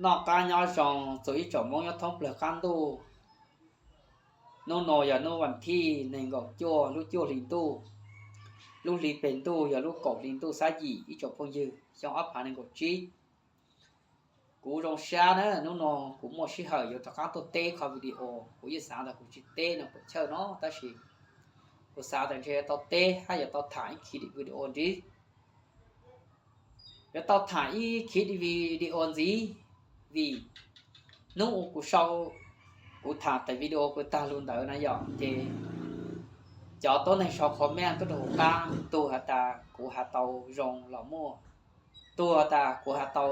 Noj qab nyob zoo txhua ib tsoom Hmoob nyob thoob plawg qab ntuj. Hnub no yog hnub vas thib nees nkaum cuaj lub cuaj hli ntuj, lub hli pes ntuj yog lub kaum hli ntuj xab yim ib tsoom phooj ywg xyoo ob phav nees nkaum tsib. Kuv zoo sab na, hnub no kuv muaj sij hawm yuav rov qab tuaj teb qhov video kuv yeej xav tas kuv tsis teb no puas chawj no, tab sis kuv xav tas ntshe yuav tau teb hab yuav tau tham ib khiv video ntxiv. Yuav tau tham ib khiv video ntxiv, vim hnub uas kuv sau, kuv tham tes video kuv tag lug ntawd na yom, ces cov tuab neeg sau comment tuaj rau kuv qab, tug has tas kuv has tau zoo los muaj, tug has tas kuv has tau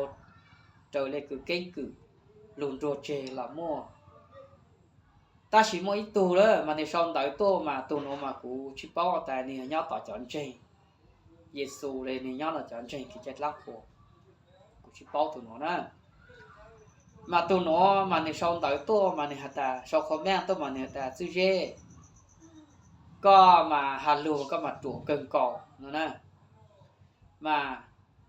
raws le kws keeb kwm lug nruag tseg los muaj. Tab sis muaj ib tug lawm mas nws sau ntawv tuaj mas tug nuav mas kuv tsis paub tas nws yog nyob tom cov ntseeg Yexus le nws nyob no cov ntseeg kev cai dlaab qhua, kuv tsis paub tug nuav na. Mas tug nuav mas nws sau ntawv tuaj mas nws has tas, sau comment tuaj mas nws has tas Txwj Zeb, koj mas has lug koj mas ruam kawg nkaus no na. Mas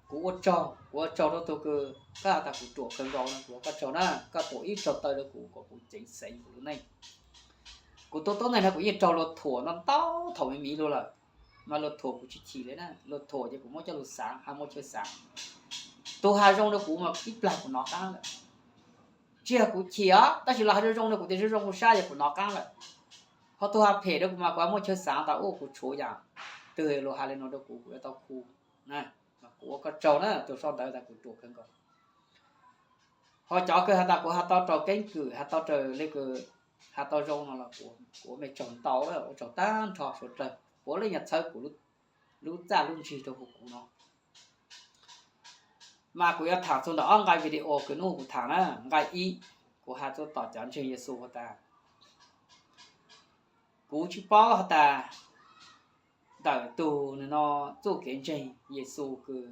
kuv ua tsaug, kuv ua tsaug rau tug kws koj has tas kuv ruam kawg nkaus no, kuv ua koj tsaug na, koj tuam ib tsaug taw rau kuv kom kuv ceev xeev kuv lub neej. Kuv tug tuab neeg no kuv yeej raug luag thuam ntau ntau thaum me miv lug lawm, mas luag thuam kuv tsis chim li na, luag thuam ces kuv muab coj lug xaav, has muaj chaw xaav. Tug has zoo rau kuv mas ib plag kuv nov qaab lawm. Tsis yog kuv chim os, tab sis los has zoo zoo rau kuv tias zoo zoo kuv sab yog kuv nov qaab lawm. Ho tug has phem rau kuv mas kuv has muaj chaw xaav tas ub kuv tshuav yaam twg luag has le nuav rau kuv, kuv yuav tau khu. Mas kuv ua koj tsaug na, tug sau ntawv tas kuv ruam kawg nkaus. Ho cov kws has tas kuv has tau raug keeb kwm, has tau raws le kws has tau zoo no los kuv ua mej tsaug ntau, ua tsaug tag nrho suav dlawg puav leej yog txhawb kuv lub txaj lub ntsig rau huv kuv no. Mas kuv yuav tham txug ntawm ob nqai video kws nub kuv tham na. Nqai ib, kuv has txug tom cov ntseeg Yexus has tas, kuv tsis paub has tas ntawm tug nwg no txuj kev ntseeg Yexus kws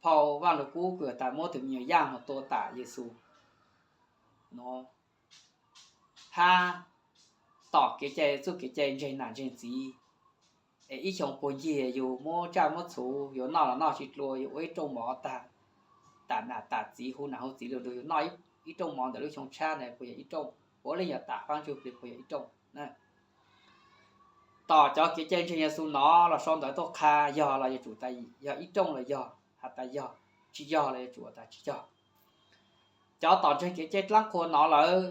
phau Vaaj Lug Kub kws has tas muab tug me nyuam yaaj no tua tam Yexus no hab tom kev cai, txuj kev cai ntseeg nam ntseeg txiv, es ib xyoo puag ncig yug muab tsaj muab txhu, yuav noj los noj tsis dlua, yuav ua ib rooj mov tag, tam nam tam txiv, hu nam hu txiv lug, yug noj ib rooj mov ntawm lub xyoo tshab ntawd puas yog ib rooj, puav leej yog tam faab ntsuj plig puas yog ib rooj na. Tom cov kev cai ntseeg Yexus no los sau ntawv tuaj qha yog los yuav tsum tas yog ib rooj los yog has tas yog, tsis yog los yuav tsum tas tsis yog. Cov tom ntseeg kev cai dlaab qhua no lawm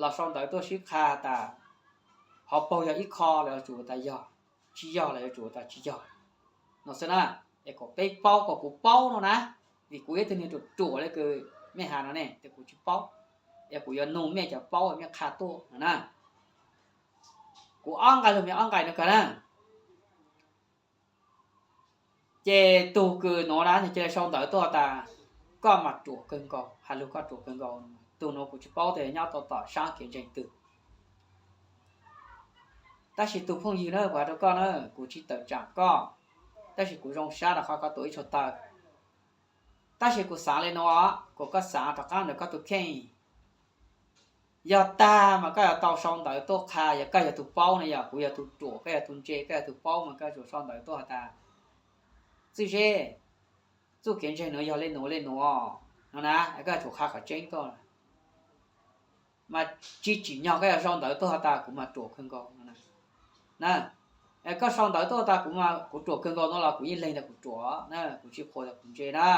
los sau ntawv tuaj sib qha tas hov paug yog ib qho los yuav tsum tas yog, tsis yog los yuav tsum tas tsis yog no xwb na. Es kom peb paub, kom kuv paub no na, vim kuv yog tug niag ruam ruam le kws mej has no ne, tes kuv tsis paub, es kuv yuav nug mej cov paub mej qha tuaj no na. Kuv ob nqai lug, mej ob nqai no kawg na. Ces tug kws nuav na nwg cia li sau ntawv tuaj tas koj mas ruam kawg nkaus, has lug koj ruam kawg nkaus. Tug nuav kuv tsis paub tas nyob tau tom saab kev ntseeg twg. Tab sis tug phooj ywg na, kuv has rau koj na, kuv tsis tawm tsaam koj, tab sis kuv zoo sab rau qhov koj tuav ib tsaug taw. Tab sis kuv xaav le nuav, kuas koj xaav rov qaab ntawm koj tug kheej. Yog tag mas koj yuav tau sau ntawv tuaj qha, yog koj yog tug paub na, yog kuv yog tug ruam, koj yog tug ntse, koj yog tug paub mas koj yuav tsum sau ntawv tuaj has tas Txwj Zeb, txuj kev ntseeg nuav yog le nuav le nuav no na, koj yuav tsum qha qhov tseeb tuaj. Mas tsis tsim nyog koj yuav sau ntawv tuaj has tas kuv mas ruam kawg nkaus no na. Koj sau ntawv tuaj tas kuv, kuv ruam kawg nkaus no los kuv yeej lees tas kuv ruam na, kuv tsis qhuas tas kuv ntse na.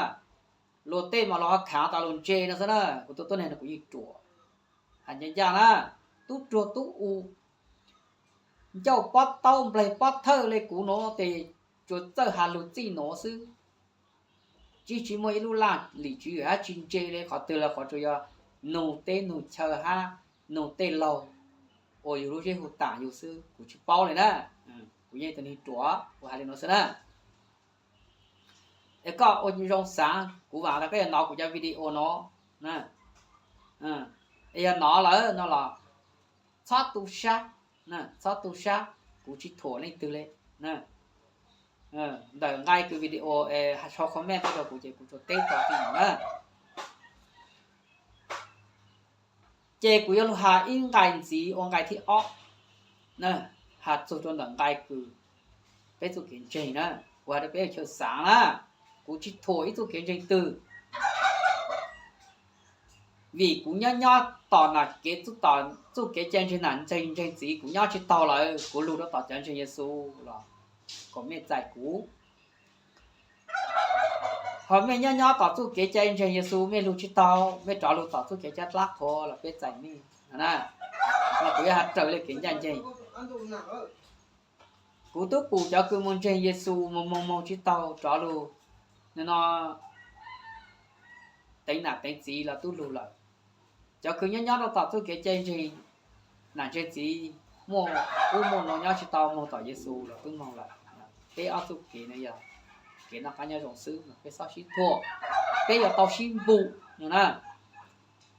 Luag tej mas luag ho khaav tas luag ntse no xwb na, kuv tug tuab neeg no kuv yeej ruam. Has ncaj ncaj na, tub ruag tub u, ncauj pob taub nplaig pob thawj le kuv nuav tes tsuas txawj has lug txij nuav xwb. Tsis, tsis muaj ib lub laj lim tswv yim hab tsis ntse le qhov twg los qhov tsuas yog nug teb nug chaw hab nug tej laug uas yug lub zeb hu tam yug xwb, kuv tsis paub le na. Kuv yeej tug neeg ruam, kuv has le nuav xwb na. Es koj ua zoo xaav, kuv vaam tas koj yuav nov kuv cov video no, es yog nov lawm no los txhob tu sab, txhob tu sab, kuv tsis thuam leej twg le. Ntawm nqai kws video es sau comment tuaj rau kuv ces kuv tsuas teb tau txij no na. Ces kuv yuav lug has ib nqai ntxiv ua nqai thib ob na, has txug rau ntawm nqai kws peb txuj kev ntseeg na, kuv has rau peb chaw xaav na, kuv tsis thuam ib txuj kev ntseeg twg. Vim kuv nyob nyob tom nam kev, tom txuj kev cai ntseeg nam ntseeg ntseeg txiv kuv nyob tsis taug lawm, kuv lug rau tom cov ntseeg Yexus los kom mej txais kuv. Ho mej nyob nyob tom txuj kev cai ntseeg Yexus mej lug tsis taug, mej rov lug tom txuj kev cai dlaab qhua los peb txais mej no na. Mas kuv yuav has raws le kev ncaj nceeg. Kuv tub pum cov kws moog ntseeg Yexus moog moog moog tsis taug rov lug no, teev nam teev txiv los tub lug lawm. Cov kws nyob nyob rau tom txuj kev cai ntseeg nam ntseeg txiv, muaj ub muaj no nyob tsis tau moog tom Yexus los tub moog lawm. Peb ob txuj kev no yog kev noj qab nyob zoo xwb, peb xob sib thuam, peb yuav tau sib npum no na.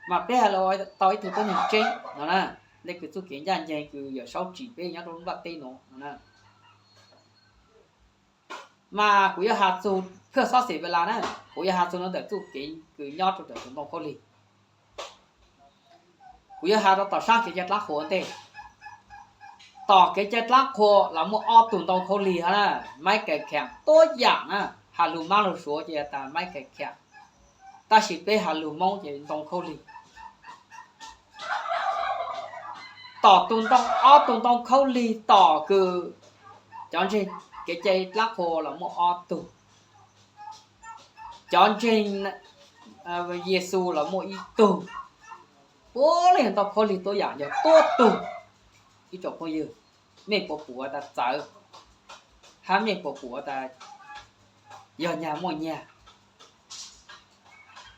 Mas peb has los tau ib tug tuab neeg tseeb no na. Le kws txuj kev ncaj nceeg kws Yawm Saub tsim peb nyob rau lub nplaj teb no no na. Mas kuv yuav has txug phaj xob xes ve las na, kuv yuav has txug no ntawm txuj kev kws nyob rau ntawm tus ntoo khaub lig. Kuv yuav has rau tom sab kev cai dlaab qhua ntej. Tom kev cai dlaab qhua los muaj ob tug ntoo khaub lig hov na, Maiv Kais Kheem tuab yaam na, has lug Mab lug Suav ces tas Maiv Kais Kheem, tab sis peb has lug Moob ces ntoo khaub lig. Tom tus ntoo, ob tug ntoo khaub lig tom kws cov ntseeg kev cai dlaab qhua los muaj ob tug, cov ntseeg Yexus los muaj ib tug. Puab leej ntoo khaub lig tuab yaam yog tuab tug. Ib tsoom phooj ywg, mej puas pum tas txawv, hab mej puas pum tas yog nyag muaj nyag?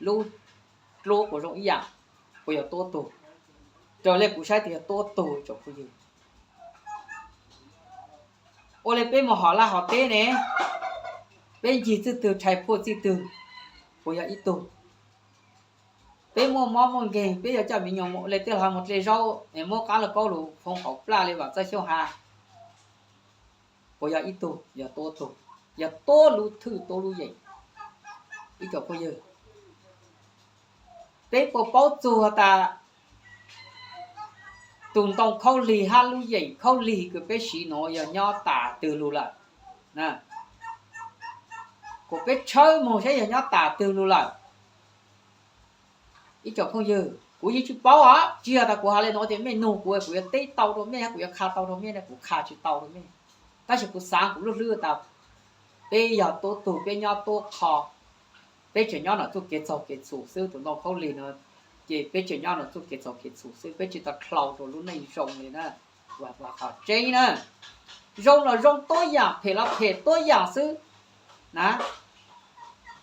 Lub dluab puas zoo ib yaam? Puas yog tuab tug? Raws le kuv saib twb yog tuab tug tsoom phooj ywg. Ua le peb moog hov laj hov teb ne, peb ncig txij twg rhais phuaj txij twg, puas yog ib tug? Peb muaj mob muaj nkeeg, peb yuav coj me nyuam le tej los moog dle zaub es muab qab lauj kaub lug foov qhauv plaj le Vam Txawj Xyooj has, puas yog ib tug? Yog tuab tug, yog tuab lub thwj tuab lub yeem. Ib tsoom phooj ywg, peb puas paub txug tas tus ntoo khaub lig hab lub yeem khaub lig kws peb siv nuav yog nyob tas twg lug lawm? Kuas peb tshawb moog saib yog nyob tas twg lug lawm. Ib tsoom phooj ywg, kuv yeej tsis paub os, tsis yog tas kuv has le nuav tias mej nug kuv, kuv yuav teb tau rau mej, kuv yuav qha tau rau mej ne, kuv qha tsis tau rau mej. Tab sis kuv xaav kuv lub hlwb tas peb yog tuab tug, peb nyob tuab qho, peb tseem nyob nram txuj kev txaug kev txhum xwb. Tus ntoo khaub lig no ces peb tseem nyob nram txuj kev txaug kev txhum xwb, peb tsis tau dlhau rau lub neej zoo li na. Kuv has qhov tseeb na, zoo los zoo tuab yaam, phem los phem tuab yaam xwb na.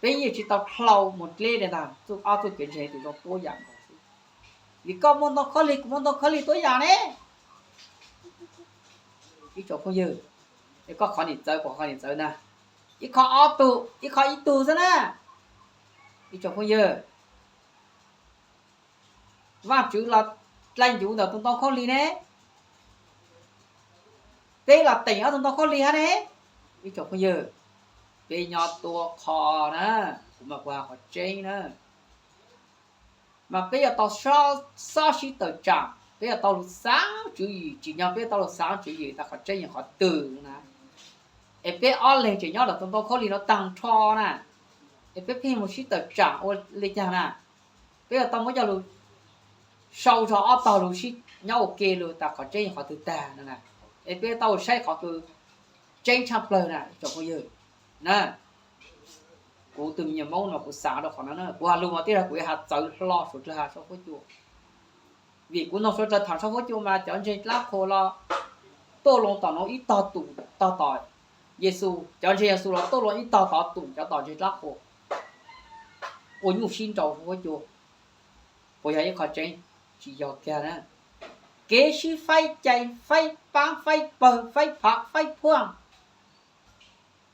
Peb yeej tsis tau dlhau moog dleb le ntag, txuj ob txuj kev ntseeg tus zoo tuab yaam nkaus xwb. Vim koj muaj ntoo khaub lig, kuv muaj ntoo khaub lig tuab yaam ne. Ib tsoom phooj ywg, es koj qhov niam txawv, kuv qhov niam txawv na, ib qho ob tug, ib qho ib tug xwb na. Ib tsoom phooj ywg, Vaajtswv los dlai ncuv ntawm tus ntoo khaub lig ne, peb los teem ob tug ntoo khaub lig hab ne. Ib tsoom phooj ywg, peb nyob tuab qho na, kuv mas kuv has qhov tseeb na. Mas peb yuav tau xob sib tawm tsaam, peb yuav tau lug xaav tswv yim, tsim nyog peb yuav tau lug xaav tswv yim tas qhov tseeb yog qhov twg na. Es peb ob leeg tseem nyob ntawm tus ntoo khaub lig no taag nrho na, es peb pheej mus sib tawm tsaam ua le caag na? Peb yuav tau muab coj lug sau zog ob tog lug sib nyob ua ke lug tas qhov tseeb yog qhov twg tag no na. Es peb tau saib qhov kws tseeb tshaj plawg na ib tsoom phooj ywg na. Kuv tug me nyuam Moob no kuv xaav rau qhov no na, kuv has lug mas tej zag kuv yuav has txawv hlo Suav dlawg has Sab Fuab Cua. Vim kuv noog Suav dlawg thaam Sab Fuab Cua mas cov ntseeg dlaab qhua los tuaj loo tom nuav ib tog tum tog tom Yexus, cov ntseeg Yexus los tuaj loo ib tog tom tum cov tom ntseeg dlaab qhua ua nyuj sib nraus Sab Fuab Cua. Puas yog ib qho tseeb? Tsis yog kiag na. Kev sib faib cai, faib paab, faib pawg, faib phav, faib phuaj,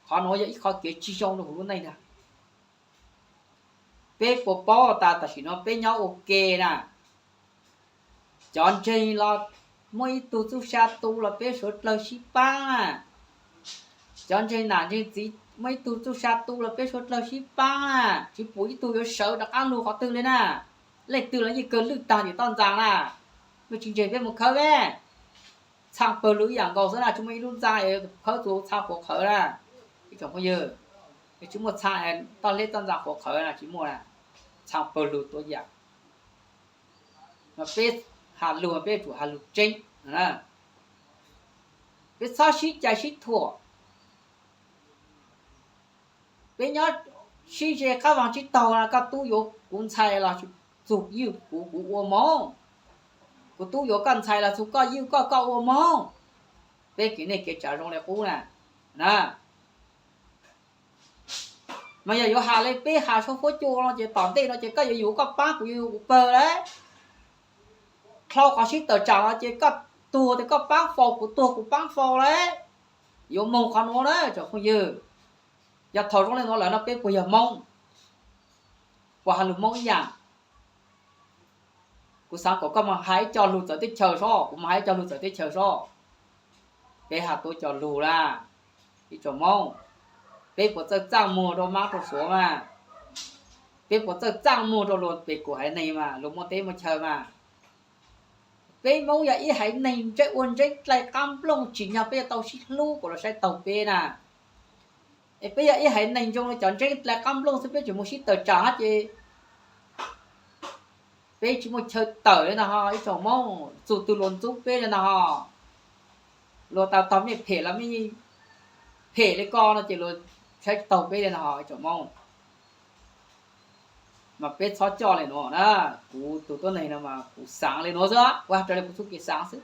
qhov nuav yog ib qho kev tsis zoo rau huv lub neej ntag. Peb puas paub tas tam sim no peb nyob ua ke na, cov ntseeg los muaj ib tug txuj sa tu los peb suav dlawg sib paab na. Cov ntseeg nam ntseeg txiv muaj ib tug txuj sa tu los peb suav dlawg sib paab na, tsis pum ib tug yuav sawv rov qab lug qhov twg li na. Leej twg los yeej kawg lwj tag tim toj ntxas na. Mej tsis ntseeg peb mus khawb me, txhaa pawg lug ib yaam nkaus xwb na, tsis muaj ib lub ntxa khawb tus txhaa quav qhawv na. Ib tsoom phooj ywg, tsis muaj txhaa toj hleb toj ntxa quav qhawv na, tsis muaj na. Txhaa pawg lug tuab yaam. Mas peb has lug mas peb yuav tsum has lug tseeb. Peb txhob sib cais sib thuam. Peb nyob sib ze qab vaag tsib taug, koj tub yuav kuv ntxhais los txug ywj kuv, kuv ua moog. Kuv tub yuav koj ntxhais los txug koj ywj koj, koj ua moog. Peb kev neej kev tsav zoo le qub na. Na, mas yog yuav has le peb has sau fuab cua no ces tom ntej no ces koj yuav yug koj paab, kuv yuav yug kuv pawg lawm. Dlhau qhov sib tawm tsaam no ces koj tuag tes koj paab faus, kuv tuag kuv paab faus lawm. Yuav moog qhov nuav na tsoom phooj ywg. Yog thaum zoo le nuav lawm no peb puas yog Moob? Puas has lug Moob ib yaam? Kuv xaav kom koj moog has ib co lug txawv teb chaws seb, kuv moog has ib co lug txawv teb chaws seb. Peb has tuab co lug na, ib tsoom Moob. Peb puas txawj txaaj muag rua mab rua suav mas? Peb puas txawj txaaj muag rua luag pes kum haiv neeg mas, luag muaj teb muaj chaw mas? Peb Moob yog ib haiv neeg ntseeb, ua ntseeb dlai qaab nplooj, tsim nyog peb yuav tau sib hlub kom luag saib taug peb na. Es peb yog ib haiv neeg zoo le cov ntseeb dlai qaab nplooj xwb, peb tseem mus sib tawm tsaam hab ces peb tsis muaj chaw tawm le ntag ho ib tsoom Moob. Txug tug luag ntxub peb le ntag ho. Luag tau tog mej phem los mej phem le koj no ces luag saib tsis taug peb le ntag ho ib tsoom Moob. Mas peb txhob coj le nuav na. Kuv tug tuab neeg no mas kuv xaav le nuav xwb, kuv has raws le kuv txuj kev xaav xwb.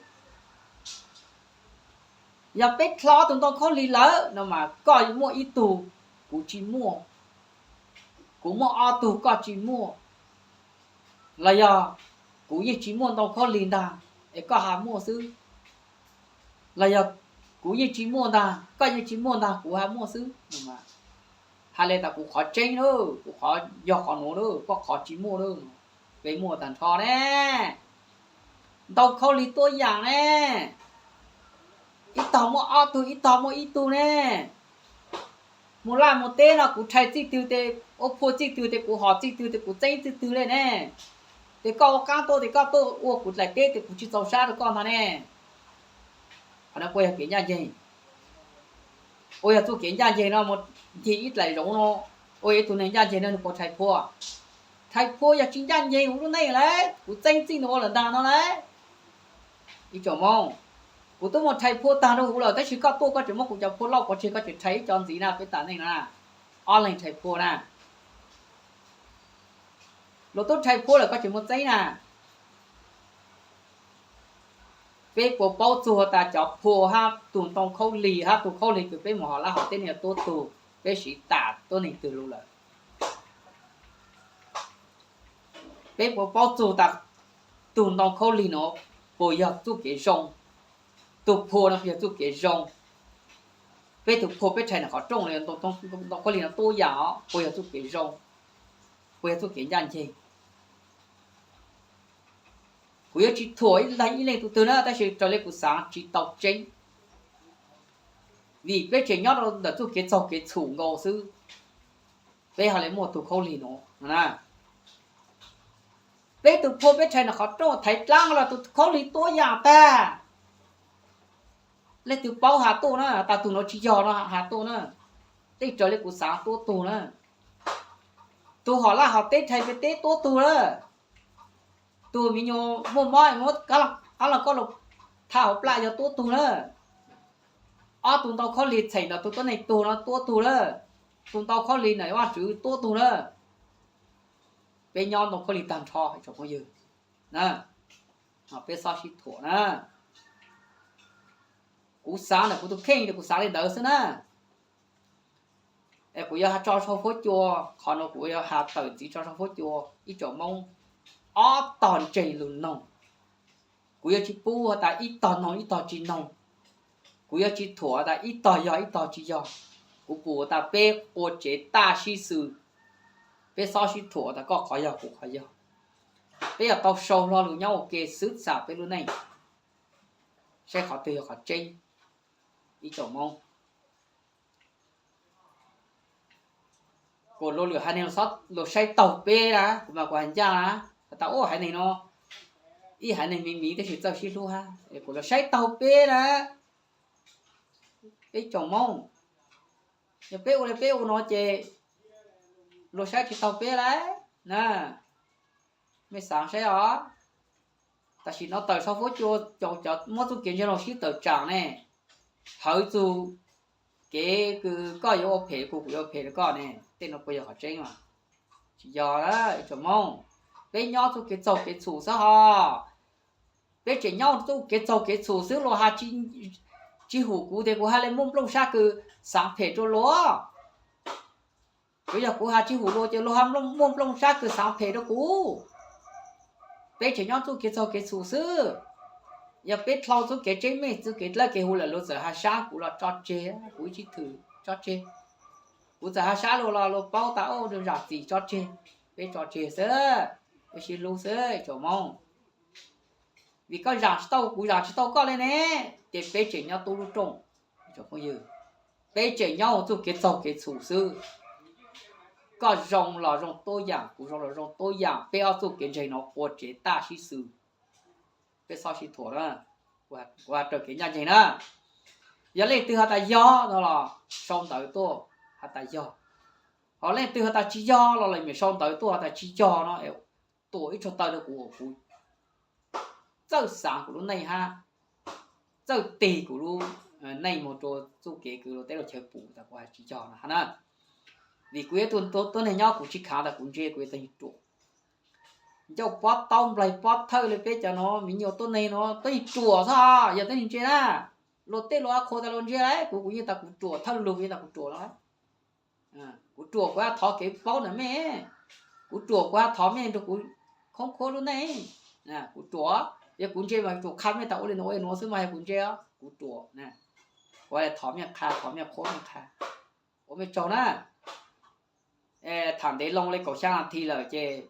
Yog peb dlhau tug ntoo khaub lig lawm no mas koj muaj ib tug kuv tsis muaj, kuv muaj ob tug koj tsis muaj, los yog kuv yeej tsis muaj ntoo khaub lig ntag es koj has muaj xwb, los yog kuv yeej tsis muaj ntag koj yeej tsis muaj ntag kuv has muaj xwb. Has le tas kuv qhov tseeb lawm, kuv qhov yog qhov nuav lawm, koj qhov tsis muaj lawm. Peb muaj tag nrho ne. Ntoo khaub lig tuab yaam ne. Ib tog muaj ob tug, ib tog muaj ib tug ne. Mus laj mus teb no kuv rhais txij twg tes, ua phua txij twg tes kuv hom txij twg tes kuv txeeb txij twg le ne. Tes koj ua qaab tuaj tes koj tuaj ua kuv dlaim teb tes kuv tsis txaus sab rau koj ntag ne. Qhov no puas yog kev ncaj nceeg? Ua yog txuj kev ncaj nceeg no mus ncig ib dlaim zoov no, ua yog ib tug neeg ncaj nceeg no nws puas rhais phua? Rhais phua yog tsis ncaj nceeg kuv lub neej lawm, kuv txeeb txij nws ua lawm ntag no lawm. Ib tsoom Moob, kuv twb mus rhais phua tag nrho huv lawm tab sis koj tuaj koj tseem muab kuv cov phua loj pov tseg, koj tseem rhais ib co ntxiv na, peb tam neej no na, ob leeg rhais phua na. Luag twb rhais phua lawm koj tseem mus txeeb na. Peb puas paub txug tas cov phua hab tug ntoo khaub lig hab tug khaub lig kws peb mus hom laj hom teb niaj tuab tug, peb siv tas tuab neeg twg lug lawm? Peb puas paub txug tas tug ntoo khaub lig no puas yog txuj kev zoo? Tug phua no puas yog txuj kev zoo? Peb tug phua peb rhais ntawm qhov rooj los ntoo khaub lig no tuab yaam os, puas yog txuj kev zoo? Puas yog txuj kev ncaj nceeg? Kuv yuav tsis thuam ib leeg ib leeg tug twg na, tab sis raws le kuv xaav tsis tau tseeb, vim peb tseem nyob rau ntawm txuj kev txaug kev txhum nkaus xwb. Peb ho le muaj tug khaub lig no na. Peb tug phua peb rhais ntawm qhov rooj thaiv dlaab los tug khaub lig tuab yaam tag. Leej twg paub has tuaj na, tas tug no tsis yog no has tuaj na. Tej raws le kuv xaav tuab tug na. Tug hom laj hom teb rhais peb teb tuab tug na. Tug me nyuam muaj mob muab qab los koj los thaj hauv plaj yog tuab tug na. Ob tug ntoo khaub lig txheem ntawm tug tuab neeg tug no tuab tug na. Tug ntoo khaub lig ntawm Vaajtswv tuab tug na. Peb nyob ntoo khaub lig tag nrho tsoom phooj ywg na. Peb txhob sib thuam na. Kuv xaav ntawm kuv tus kheej, kuv xaav li ntawd xwb na. Es kuv yuav tso sau fuab cua, qhov no kuv yuav has tawm ntxiv tso sau fuab cua ib tsoom Moob ob tog ntseeg lug noog. Kuv yuav tsis pub has tas ib tog noog ib tog tsis noog. Kuv yuav tsis thuam tas ib tog yog ib tog tsis yog. Kuv pum tas peb ua tsev taj sib xws, peb txhob sib thuam tas koj qhov yog kuv qhov yog. Peb yuav tau sau hlo lug nyob ua ke xwb xam peb lub neej, saib qhov twg yog qhov tseeb. Ib tsoom Moob, kuas luag lwm haiv neeg los saib taug peb na, kuv mas kuv has ncaj na, has tas ub haiv neeg no ib haiv neeg me miv tab sis txawj sib hlub hab, kuas luag saib taug peb na. Peb tsoom Moob, yog peb ua li peb ua no ces luag saib tsis taug peb lawm na. Mej xaav saib os. Tam sim no tawm sau fuab cua, cov muab txuj kev ntseeg los sib tawm tsam ne, hawv txug kev kws koj yuav ua phem kuv, kuv yuav ua phem rau koj ne, tej no puas yog qhov tseeb mas? Tsis yog, ib tsoom Moob. Peb nyob txuj kev txaug kev txhum xwb hos. Peb tseem nyob txuj kev txaug kev txhum xwb, luag has tsis hum kuv tes kuv has le muaj nplooj sab kws xaav phem rau luag. Kuv yog kuv has tsis hum luag ces luag has muaj nplooj sab kws xaav phem rau kuv. Peb tseem nyob txuj kev txaug kev txhum xwb. Yog peb dlhau txuj kev tseeb meej txuj kev dlawb kev huv lawm luag txawm has sab kuv los tso tseg, kuv ib tsis thwm tso tseg. Kuv txawm has sab luag los luag paub tas ua zam txim tso tseg. Peb tso tseg xwb, peb sib hlub xwb tsoom Moob. Vim koj zam tsis tau kuv, zam tsis tau koj li ne, ces peb tseem nyob tub lub rooj. Peb tseem nyob hauv txuj kev txaug kev txhum xwb. Koj zoo los zoo tub yaam, kuv zoo los zoo tub yaam, peb ob txuj kev ntseeg no ua tsev taj sib xws. Peb txhob sib thuam na. Kuv has raws kev ncaj ncees na. Yog leej twg has tas yog no los sau ntawv tuaj has tas yog, ho leej twg has tas tsis yog los lawv mam sau ntawv tuaj has tas tsis yog no, tuam ib tsuag taw rau kuv, kuv txawj xaav kuv lub neej hab txawj tig kuv lub neej moog rua txuj kev kws luag teb luag chaw pum tas kuv has tsis yog no hab na. Vim kuv yog tug tuab neeg nyob kuv tsis khaav tas kuv ntse kuv yuav tau ruam. Ncauj pob taub nplaig pob thawj li peb cov no, miv nyuas tuab neeg no tuab neeg ruam xwb, yog tuab neeg ntse na. Luag tej luag qhuas tas luag ntse lawm, kuv kuv yeej tas kuv ruam thawj lug, kuv yeej tas kuv ruam lawm. Kuv ruam kuv has thov kev paub ntawm mej, kuv ruam kuv has thov mej nrug kuv khoob khuab lub neej. Kuv ruam, yog kuv ntse mas ruam qha mej tas ua li nuav ua li nuav xwb mas yog kuv ntse, kuv ruam. Kuv has thov mej qha, thov mej qhuab mej qha. Ua mej tsaug na. Tham ntev loo li kaum xyaa nas this lawm ces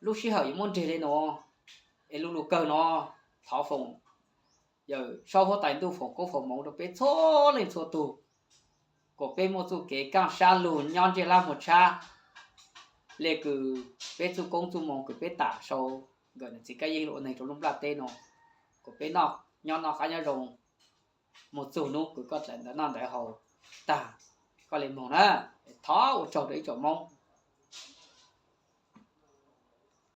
lub sij hawm yuav muab nres li nuav, es lu lug kawg no thov foom Yawm Saub huab tais ntuj foom koob foom moov rau peb txhua leej txhua tug, kom peb muaj txuj kev kaaj sab lug nyob ntsej lab muag tshab le kws peb txuj koob txuj moo kws peb tam sau nkawm niam txiv Kab Yeeb los ua neeg rau lub nplaj teb no, kom peb nyob noj qab nyob zoo moog txug nub kws koj dlaim ntawv noj ntawv haus tag koj le moog na. Thov ua tsaug rau ib tsoom Moob.